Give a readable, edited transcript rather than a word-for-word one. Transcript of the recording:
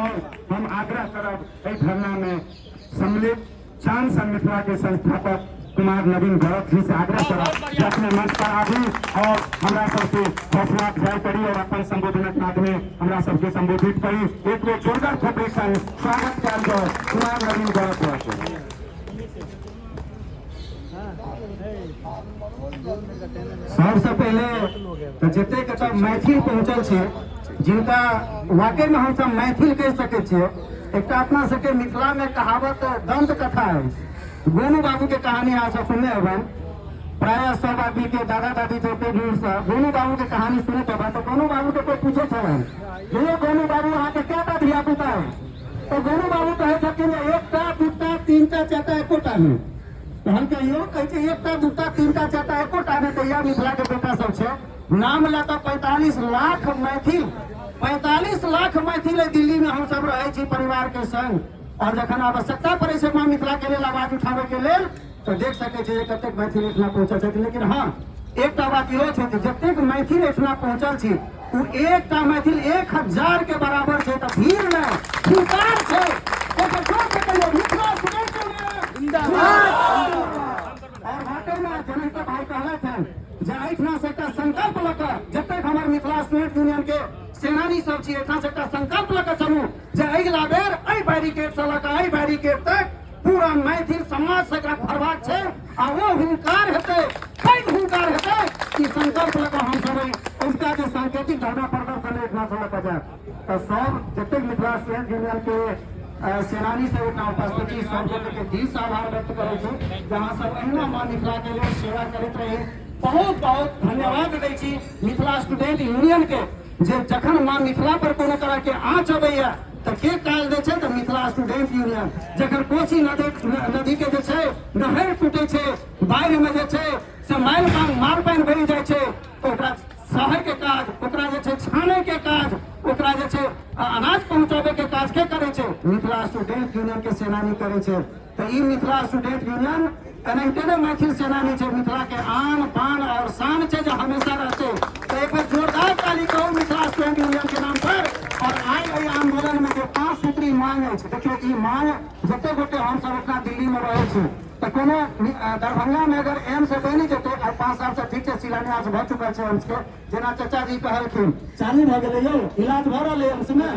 और हम आग्रह करब एहि धरना में सम्मिलित चांद सन मिथिला के संस्थापक कुमार नवीन भरत जी से आग्रह करब जे अपने मंच पर आबी और हमरा सबके हौसला अफजाई करी और अपन संबोधनक माध्यमे हमरा सबके संबोधित करी। एक बेर जोरदार थपड़ी संग स्वागत कयल जाय कुमार नवीन भरत जी। सबसँ पहिले तऽ जतेक एतऽ मैथिल पहुँचल छी, जिनका वाकईमे हमसब मैथिल कहि सकै छियै, एकटा अपना सबके मिथिलामे कहावत दंत कथा अछि, गोनू बाबूके कहानी अहाँ सब सुनने हेबनि। प्रायः सब आदमीके दादा दादी सबके मुँहसँ गोनू बाबूके कहानी सुनैत हेबनि। तऽ गोनू बाबूके कोइ पूछै छलनि जे यौ गोनू बाबू, अहाँके कएटा धिया पुता है? तऽ गोनू बाबू कहै छथिन जे एकटा, दूटा, तीनटा, चारिटा, एकोटा नहि। तहन कहियो कहै छै एकटा, दूटा, तीनटा, चारिटा, एकोटा नहि। तऽ इएह मिथिलाके बेटा सब छै, नाम लए कऽ 45 लाख मैथिल, 45 लाख मैथिल दिल्लीमे हमसब रहै छी परिवारके संग। और जखन आवश्यकता पड़ै छै माँ मिथिलाके लेल आवाज उठाबैके लेल, तऽ देख सकै छी जे कतेक मैथिल एहिठिना पहुँचल छथिन। लेकिन हँ, एकटा बात इहो छै जे जतेक मैथिल एहिठिना पहुँचल छी, ओ एकटा मैथिल 1000 के बराबर छै। तऽ भीड़ नहि, हुंकार छै। एक जोर से कहियौ, मिथिला स्टूडेंट यूनियन। और वाकई में जेनाहिते भाई कहलथि हन जे एहिठिना से एकटा संकल्प लऽ कऽ जतेक हमर मिथिला स्टूडेंट यूनियन के सेनानी सब छी, एहिठाम से एकटा संकल्प लऽ कऽ चलू जे अगिला बेर एहि बैरिकेड से लऽ कऽ एहि बैरिकेड तक पूरा मैथिल समाज से एकरा भरबाक छै आ ओ हुंकार हेतै, पैघ हुंकार हेतै। ई संकल्प लऽ कऽ हमसब अजुका जे सांकेतिक धरना प्रदर्शन एहिठिना से लऽ कऽ जायब। तऽ सब जतेक मिथिला स्टूडेंट यूनियन के सेनानी सब एहिठाम उपस्थित छी, सब गोटे के दिल से आभार व्यक्त करै छी जे अहाँ सब अहिना माँ मिथिला के लेल सेवा करैत रही। बहुत बहुत धन्यवाद दै छी मिथिला स्टूडेंट यूनियन के जे जखन माँ मिथिला पर कोनो तरह के आँच अबैया तऽ के काज दै छै? तऽ मिथिला स्टूडेंट यूनियन। जखन कोसी नदी नदी के जे छै नहर टूटे छै, बाढ़ि में जे छै से मारि मार पानि भरि जाइ छै, तऽ ओकरा सहै के काज, ओकरा जे छै छानै के काज, ओकरा जे छै अनाज पहुँचाबै के काज के करै छै? मिथिला स्टूडेंट यूनियन के सेनानी करै छै। तऽ ई मिथिला स्टूडेंट यूनियन एनाहिते ने मैथिल सेनानी छै, मिथिला के आन बान और शान छै जे हमेशा रहते। तऽ एक बेर जोरदार ताली कहू मिथिला स्टूडेंट यूनियन के नाम पर। और आइ एहि आंदोलन में जे 5 सूत्री मांग अछि, देखियौ, ई मांग जते गोटे हमसब अपना दिल्ली में रहै छी, तऽ कोनो दरभंगा में अगर एम्स बनि जेतै, आइ 5 साल से ठीक छै शिलान्यास भऽ चुकल छै एम्स के, जेना चाचा जी कहलखिन, चालू भऽ गेलै यौ, इलाज भऽ रहल है एम्स में।